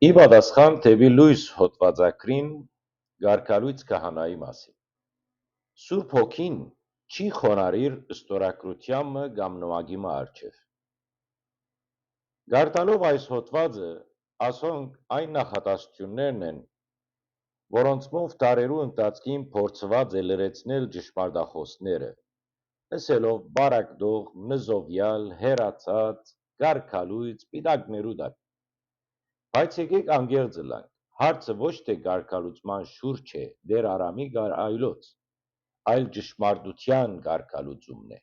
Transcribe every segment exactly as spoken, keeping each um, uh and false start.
Ի պատասխան դէպի լոյս հոդուածագրին կարգալոյծ քահանայի մասին։ Սուրբ Հոգին չի խոնարհիր ստորագրութեան մը կամ նուագի մը առջեւ։ Կարդալով այս հոդուածը, ասոնք այն նախատասութիւններն են, որոնցմով դարերու ընթացքին փորձուած է լրացնել ճշմարտախօսները, ըսելով բարակտող, նզովեալ, հեռացած, կարգալոյծ, պիտակներու տակ։ Բայց եկէք անկեղծ ըլլանք, հարցը ոչ թէ կարգալուծման շուրջ է Տէր Արամի կամ այլոց, այլ ճշմարտութեան կարգալուծումն է։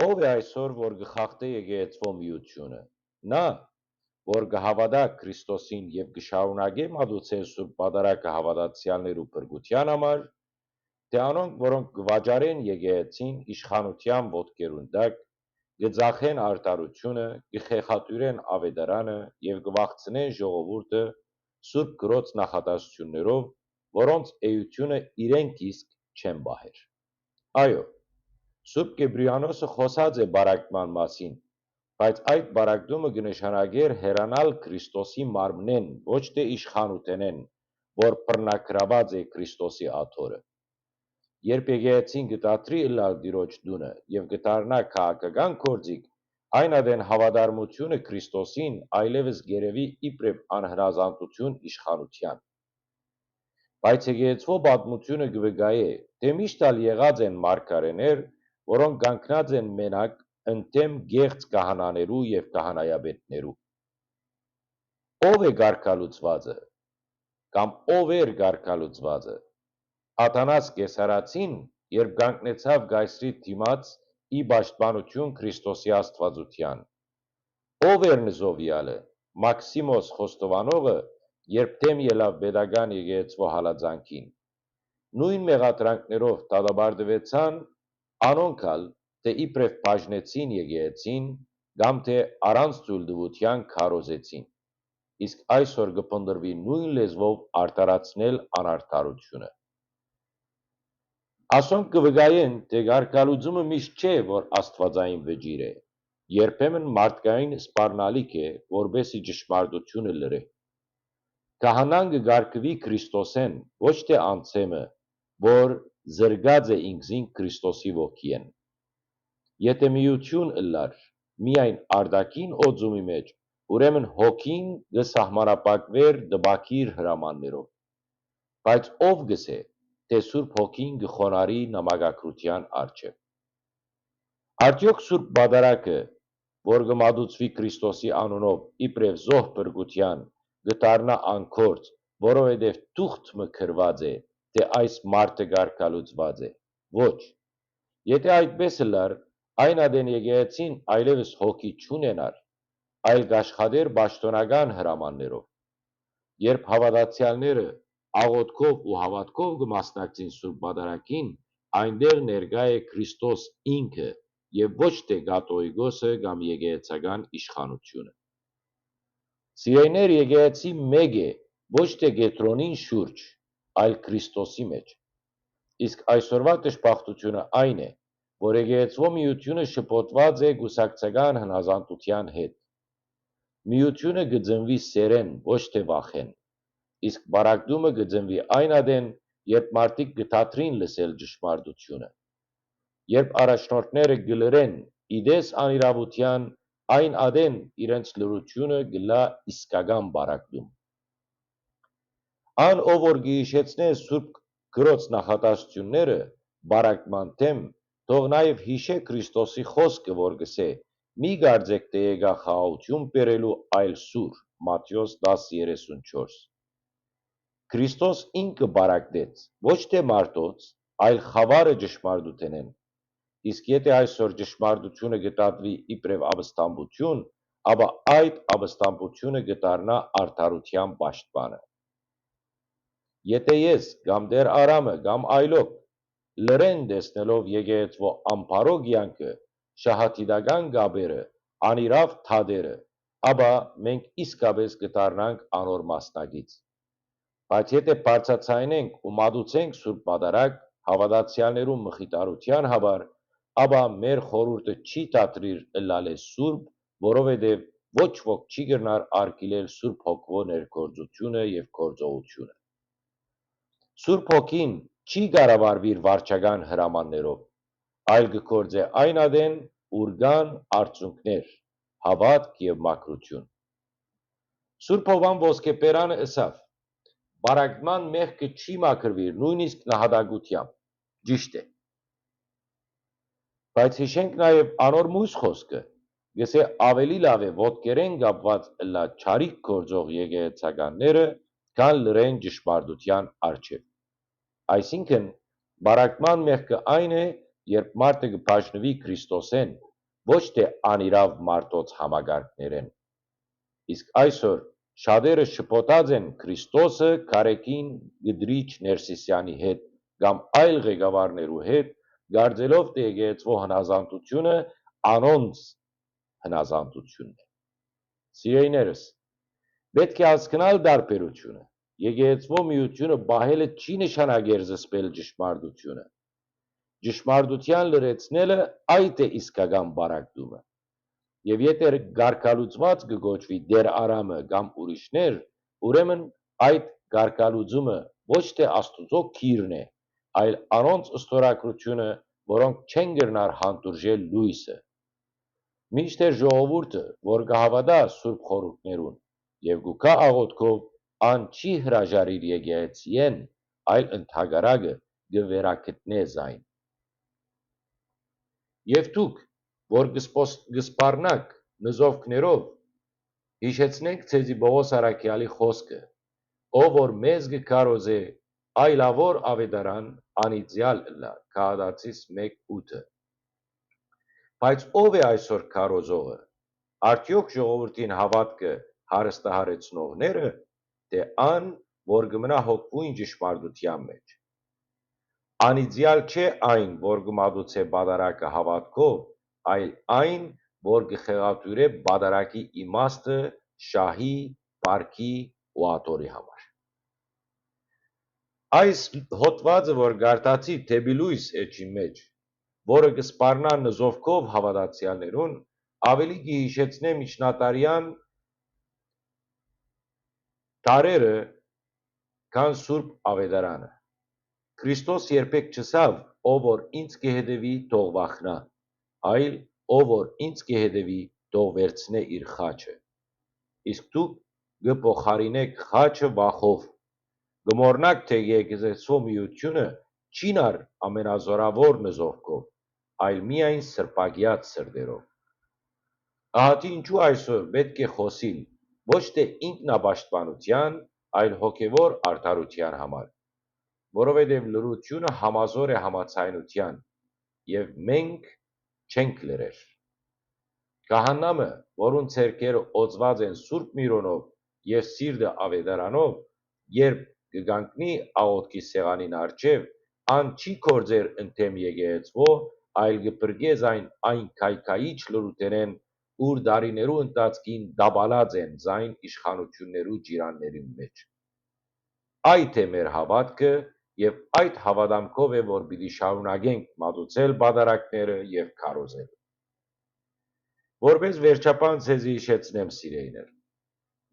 Ո՞վ է այսօր, որ կը խախտէ եկեղեցւոյ միութիւնը։ Նա, որ կը հաւատայ Քրիստոսին եւ կը շարունակէ մատուցել Սուրբ Պատարագը հաւատացեալներու փրկութեան համար, թէ անոնք, որոնք կը վաճառեն եկեղեցին իշխանութեան ոտքերուն տակ, կը ծախեն արդարութիւնը, կը խեղաթիւրեն աւետարանը եւ կը վախցնեն ժողովուրդը Սուրբ Գրոց նախատասութիւններով, որոնց էութիւնը իրենք իսկ չեն պահեր։ Այո, Սուրբ Կիպրիանոսը խօսած է պառակտման մասին, բայց այդ պառակտումը կը նշանակէր հեռանալ Քրիստոսի մարմնէն, ոչ թէ իշխանութենէն, որ բռնագրաւած է Քրիստոսի աթոռը։ Երբ եկեղեցին կը դադրի ըլլալ Տիրոջ տունը եւ կը դառնայ քաղաքական գործիք, այն ատեն հաւատարմութիւնը Քրիստոսին այլեւս կ'երեւի իբրեւ անհնազանդութիւն իշխանութեան։ Բայց եկեղեցւոյ պատմութիւնը կը վկայէ, թէ միշտ ալ եղած են մարգարէներ, որոնք կանգնած են մենակ, ընդդէմ կեղծ քահանաներու եւ քահանայապետներու։ Ո՞վ է կարգալուծուածը, կամ ո՞վ էր կարգալուծուածը։ Աթանաս Կեսարացին, երբ կանգնեցաւ Կայսրի դիմաց ի պաշտպանութիւն Քրիստոսի Աստուածութեան։ Ո՞վ էր նզովեալը, Մաքսիմոս խոստովանողը, երբ դէմ ելաւ պետական եկեղեցւոյ հալածանքին։ Նոյն մեղադրանքներով դատապարտուեցան անոնք ալ, թէ իբրեւ բաժնեցին եկեղեցին կամ թէ առանց թույլտուութեան քարոզեցին, իսկ այսօր կը փնտռուի նոյն լեզուով արդարացնել անարդարութիւնը։ Ասոնք կը վկայեն, թէ կարգալուծումը միշտ չէ, որ աստուածային վճիռ է, երբեմն մարդկային սպառնալիք է, որպէս զի ճշմարտութիւնը լրէ։ Քահանան կը կարգուի Քրիստոսէն, ոչ թէ անձէ մը, որ զրկած է ինքզինք Քրիստոսի ոգիէն։ Եթէ միութիւն ըլլար միայն արտաքին օծումի մէջ, ուրեմն հոգին կը սահմանափակուէր տպագիր հրամաններով։ Բայց ո՞վ կ'ըսէ, թէ Սուրբ Հոգին կը խոնարհի նամակագրութեան առջեւ։ Արդեօք Սուրբ Պատարագը, որ կը մատուցուի Քրիստոսի անունով իբրեւ զոհ փրկութեան, կը դառնայ անգործ, որովհետեւ թուղթ մը գրուած է, թէ այս մարդը կարգալուծուած է։ Ոչ։ Եթէ այդպէս ըլլար, այն ատեն եկեղեցին այլեւս հոգի չունենար, այլ կ'աշխատէր պաշտօնական հրամաններով։ Երբ հաւատացեալները աղօթքով ու հաւատքով կը մասնակցին Սուրբ Պատարագին, այնտեղ ներկայ է Քրիստոս ինքը եւ ոչ թէ կաթողիկոսը կամ եկեղեցական իշխանութիւնը։ Սիրելիներ, եկեղեցի մէկ է, ոչ թէ կեդրոնին շուրջ, այլ Քրիստոսի մէջ։ Իսկ այսօրուա դժբախտութիւնը այն է, որ եկեղեցուոյ միութիւնը շփոթուած է կուսակցական հնազանդութեան հետ։ Միութիւնը կը ծնուի սէրէն, ոչ թէ վախէն, իսկ պառակտումը կը ծնուի այն ատեն, երբ մարդիկ կը դադրին լսել ճշմարտութիւնը։ Երբ առաջնորդները կը լրեն ի տես անիրաւութեան, այն ատեն իրենց լրութիւնը կ'ըլլայ իսկական պառակտում։ Ան, ով որ կը յիշեցնէ Սուրբ Գրոց նախատասութիւնները պառակտման դէմ, թող նաեւ յիշէ Քրիստոսի խօսքը, որ կ'ըսէ. «Մի կարծէք թէ եկայ խաղաղութիւն բերելու, այլ սուր»։ Մատթէոս տաս երեսուն չորս։ Քրիստոս ինքը պառակտեց, ոչ թէ մարդոց, այլ խաւարը ճշմարտութենէն։ Իսկ եթէ այսօր ճշմարտութիւնը կը դատուի իբրեւ ապստամբութիւն, ապա այդ ապստամբութիւնը կը դառնայ արդարութեան պաշտպանը։ Եթէ ես կամ Տէր Արամը կամ այլոք լրեն տեսնելով եկեղեցուոյ անբարոյ կեանքը, շահադիտական կապերը, անիրաւ դատերը, ապա մենք իսկապէս կը դառնանք անոր մասնակից։ Բայց եթէ բարձրաձայնենք ու մատուցենք Սուրբ Պատարագ հաւատացեալներուն մխիթարութեան համար, ապա մեր խորհուրդը չի դադրիր ըլլալէ սուրբ, որովհետեւ ոչ ոք չի կրնար արգիլել Սուրբ Հոգուոյ ներգործութիւնը եւ գործողութիւնը։ Սուրբ Հոգին չի կառավարուիր վարչական հրամաններով, այլ կը գործէ այն ատեն, ուր կան արդյունքներ, հաւատք եւ մաքրութիւն։ Սուրբ Յովհան Ոսկեբերանը ըսաւ. «Պառակտման մեղքը չի մաքրուիր, նոյնիսկ նահատակութեամբ»։ Ճիշդ է։ Բայց յիշենք նաեւ անոր մյուս խօսքը, կ'ըսէ. «Աւելի լաւ է ոտքերէն կապուած ըլլայ չարիք գործող եկեղեցականները, քան լռեն ճշմարտութեան առջեւ»։ Այսինքն, պառակտման մեղքը այն է, երբ մարդը կը բաժնուի Քրիստոսէն, ոչ թէ անիրաւ մարդոց համակարգներէն։ Իսկ այսօր շատերը շփոթած են Քրիստոսը քարէքին կտրիչ Ներսիսեանի հետ կամ այլ ղեկավարներու հետ, կարծելով թէ եկեղեցւոյ հնազանդութիւնը անոնց հնազանդութիւնն է։ Սիրելիներս, պէտք է հասկնալ տարբերութիւնը։ Եկեղեցւոյ միութիւնը պահելը չի նշանակեր զսպել ճշմարտութիւնը։ Ճշմարտութեան լրացնելը այդ է իսկական պառակտումը։ Եւ եթէ կարգալուծուած կը կոչուի Տէր Արամը կամ ուրիշներ, ուրեմն այդ կարգալուծումը ոչ թէ Աստուծոյ գիրն է, այլ անոնց ստորագրութիւնը, որոնք չեն կրնար հանդուրժել լոյսը։ Մինչդեռ ժողովուրդը, որ կը հաւատայ Սուրբ Խորհուրդներուն եւ կու գայ աղօթքով, ան չի հրաժարիր եկեղեցիէն, այլ ընդհակառակը կը վերագտնէ զայն։ Եւ դուք, որ կը սպոս-, կը սպառնաք նզովքներով, յիշեցնենք ձեզի Պողոս առաքեալի խօսքը. «Ով որ մեզ կը քարոզէ այլաւոր աւետարան, անիծեալ ըլլայ», Գաղատացիս մէկ ութը։ Բայց ո՞վ է այսօր քարոզողը։ Արդեօք ժողովուրդին հաւատքը հարստահարեցնողնե՞րը, թէ ան, որ կը մնայ հոգւոյն ճշմարտութեան մէջ։ Անիծեալ չէ այն, որ կը մատուցէ պատարագը հաւատքով, այլ այն, որ կը խեղաթիւրէ պատարագի իմաստը շահի, փառքի ու աթոռի համար։ Այս հոդուածը, որ կարդացի դէպի լոյս էջին մէջ, որը կը սպառնայ նզովքով հաւատացեալներուն, աւելի կը յիշեցնէ միջնադարեան դարերը, քան Սուրբ Աւետարանը։ Քրիստոս երբեք չըսաւ. «Ով որ ինձ կը հետեւի, թող վախնայ», այլ «Ով որ ինձ կը հետեւի, թող վերցնէ իր խաչը»։ Իսկ դուք կը փոխարինէք խաչը վախով։ Կը մոռնաք թէ եկեղեցւոյ միութիւնը չի նար ամենազօրաւոր նզովքով, այլ միայն սրբագեաց սրտերով։ Ահա թի ինչու այսօր պէտք է խօսիլ ոչ թէ ինքնապաշտպանութեան, այլ հոգեւոր արդարութեան համար, որովհետեւ լռութիւնը համազօր է համաձայնութեան, եւ մենք չենք լռեր։ Քահանամը, որուն ձեռքերը օծուած են Սուրբ Միրոնով եւ սիրտը Աւետարանով, երբ կը կանգնի աղօթքի սեղանին առջեւ, ան չի գործեր ընդդէմ եկեղեցւոյ, այլ կը փրկէ զայն այն քայքայիչ լռութենէն, ուր դարիներու ընթացքին տապալած են զայն իշխանութիւններու ճիրաններուն մէջ։ Այդ է մեր հաւատքը եւ այդ հաւատամքով է, որ պիտի շարունակենք մատուցել պատարագները եւ քարոզել։ Որպէս վերջաբան ձեզի յիշեցնեմ, սիրելիներ,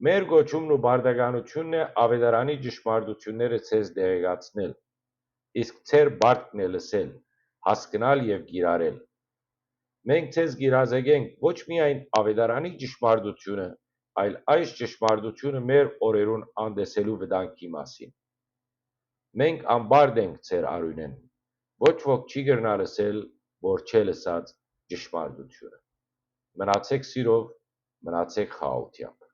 մեր կոչումն ու պարտականութիւնն է Աւետարանի ճշմարտութիւնները ձեզ տեղեկացնել, իսկ ձեր պարտքն է լսել, հասկնալ եւ կիրառել։ Մենք ձեզ կ'իրազեկենք ոչ միայն Աւետարանի ճշմարտութիւնը, այլ այս ճշմարտութիւնը մեր օրերուն անտեսելու վտանգի մասին։ Մենք անպարտ ենք ձեր արիւնէն, ոչ ոք չի կրնար ըսել, որ չէ լսած ճշմարտութիւնը։ Մնացեք սիրով, մնացեք խաղաղութեամբ։